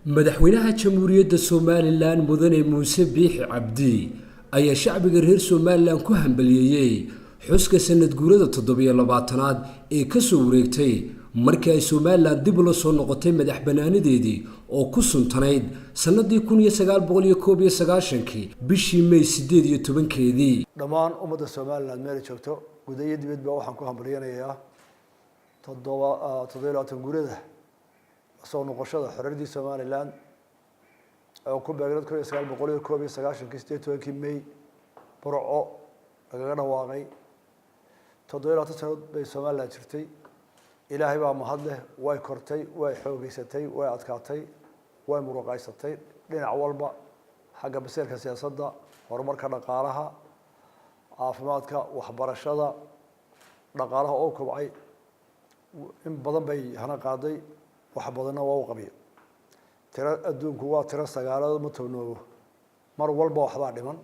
Madaxweynaha Jamhuuriyadda Somaliland, Mudane Muuse Biixi Cabdi, ayaa shacbiga reer Somaliland ku hambaliyeeyey xuska sanad guurada 27aad ee kasoo wareegtay markii ay Somaliland dib ula soo noqotay madax banaanideedii, oo ku suntanayd sannadii 1991-kii, bishii May 18-keedii. Dhammaan ummadda Somaliland meel ay joogto, guda iyo dibadba, waxaan ku hambalyanayaa 27 guurada soo noqoshada xorriyaddii Somaliland oo ku beegneed 1991-kii, 18-kii May, Burco lagaga dhawaaqay. 27 sanadood bay Somaliland jirtay. Ilaahay baa mahad leh. Way kortay, way xoogeysatay, way adkaatay, way muruqaysatay dhinac walba: xagga baseelka siyaasadda, horumarka dhaqaalaha, caafimaadka, waxbarashada, dhaqaalaha oo kobcay. In badan bay hana qaaday, wax badanna waa u qabyo. Tiro adduunku waa tiro sagaaladood, ma toobnoobo. Mar walba waxbaa dhiman.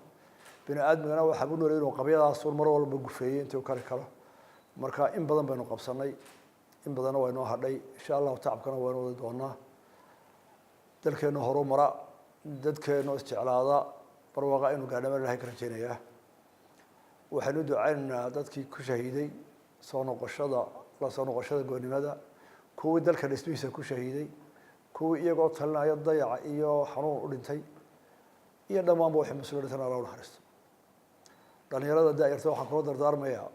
Bini aadmigana waxaa u noolay inuu qabyadaasun mar walba gufeeyey intii u kari karo. Marka in badan baynu qabsanay, in badanna waa inoo hadhay. Insha Allahu tacabkana waynu wadi doonaa. Dalkeenu horumara, dadkeenu isjeclaada, barwaaqa aynu gaadhama Ilahay ka rajeynayaa. Waxaynu ducaynaynaa dadkii ku shahiiday soo noqoshada, la soo noqoshada goonnimada, kuwii dalka dhismihiisa ku shahiiday, kuwii iyagoo talinaya dayaca iyo xanuun u dhintay, iyo dhammaanba waxay mas'uul dhintan. Alla u naxariisto. Dhalinyarada da-yarta waxaan kula dardaarmayaa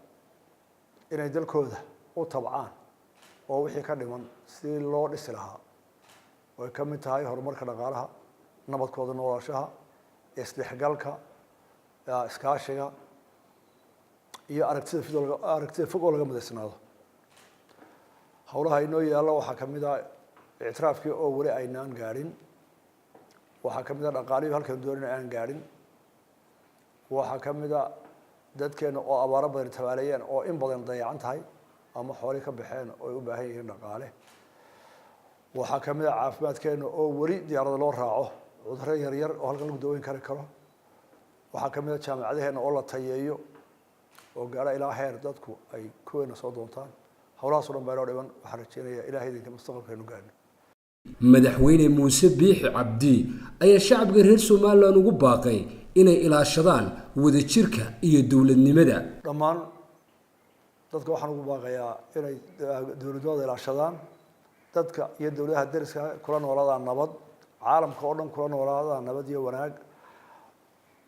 inay dalkooda u tabcaan oo wixii ka dhiman sidii loo dhisi lahaa, oo ay ka mid tahay horumarka dhaqaalaha, nabadkooda noolaashaha, isdhexgalka, iskaashiga iyo aragtida fog oo laga midaysnaado. Howlaha inoo yaalla waxaa ka mid ah ictiraafkii oo weli aynaan gaadhin. Waxaa ka mid a dhaqaalihii halkan doonina aan gaadhin. Waxaa ka mid a dadkeena oo abaaro badan tabaaleeyeen, oo in badan dayacan tahay ama xoolii ka baxeen oo ay u baahan yihiin dhaqaale. Waxaa ka mid a caafimaadkeena oo weli diyaarada loo raaco cudurro yaryar oo halkan lagu daweyn kari karo. Waxaa ka mid a jaamacadaheena oo la tayeeyo oo gaadho ilaa heer dadku ay kuweena soo doontaan. Howlahaas o dhan baa inoo dhiman. Waxaan rajeynayaa Ilahay idinka mustaqbalkeenu gaadhno. Madaxweyne Muuse Biixi Cabdi ayaa shacabka reer Somaliland ugu baaqay inay ilaashadaan wadajirka iyo dowladnimada. Dhammaan dadka waxaan ugu baaqayaa inay dowladnimada ilaashadaan, dadka iyo dowladaha deriska kula noolaadaan nabad, caalamka oo dhan kula noolaadaan nabad iyo wanaag.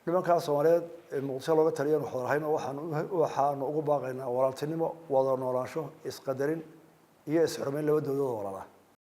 Nimankaa Soomaaliyeed ee Muqdisho looga taliyan waxwada lahayno, waxaanu ugu baaqaynaa walaaltinimo, wada noolaansho, isqadarin iyo isxurmeyn laba dowladood walaala.